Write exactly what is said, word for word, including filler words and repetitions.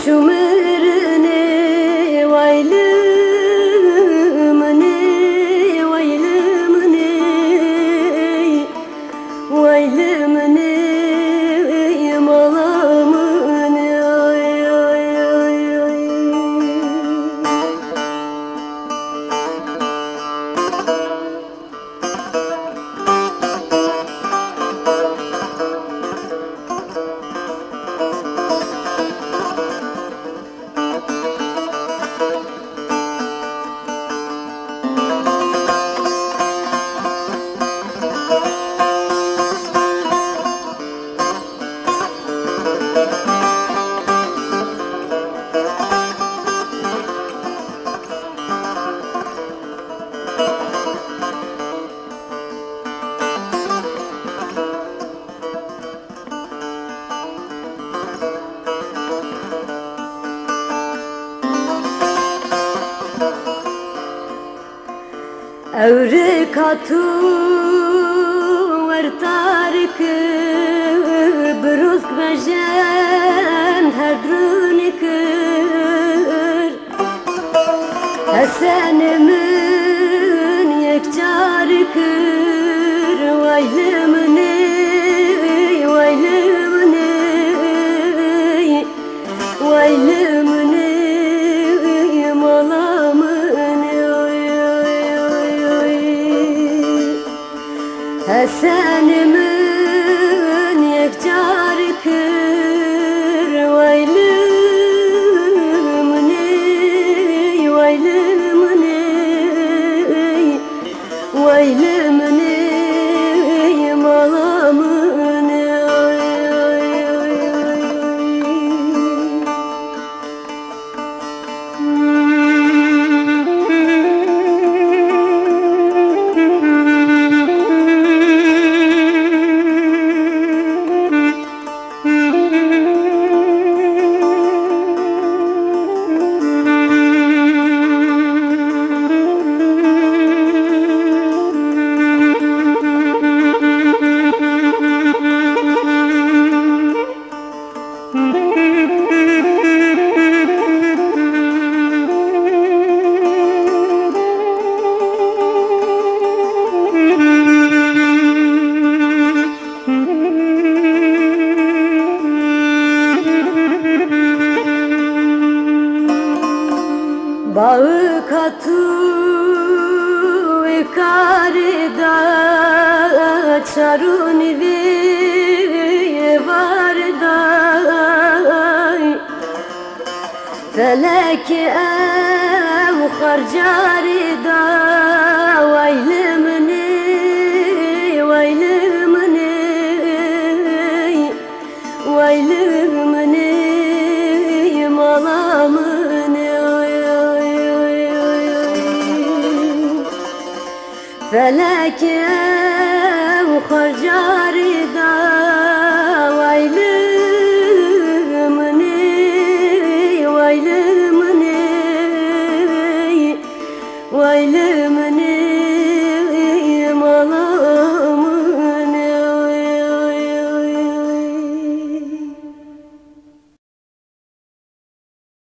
Çû mirinê, way li min ê, way li min ê, way li min ê, mala min ê, ay, ay, ay, ay. Ewrika tu wer tarik, birûsk vejend her dirûnik. Hesenê min yek car kir, way li min ê, way li min ê, way li min ê, mala min ê, oy, oy, oy, oy. Hesenê min yek car kir, way li min ê, way li min ê, way li min ê, mala min ê, ay, ay, ay, ay. Bawi ka tu wê karê da, çarûnî vê êvarê da. Felekê ew xercarê da, way li min ê, way li min ê, way li min ê, mala min ê, oy, oy, oy, oy, oy. Felekê ew xercarê da.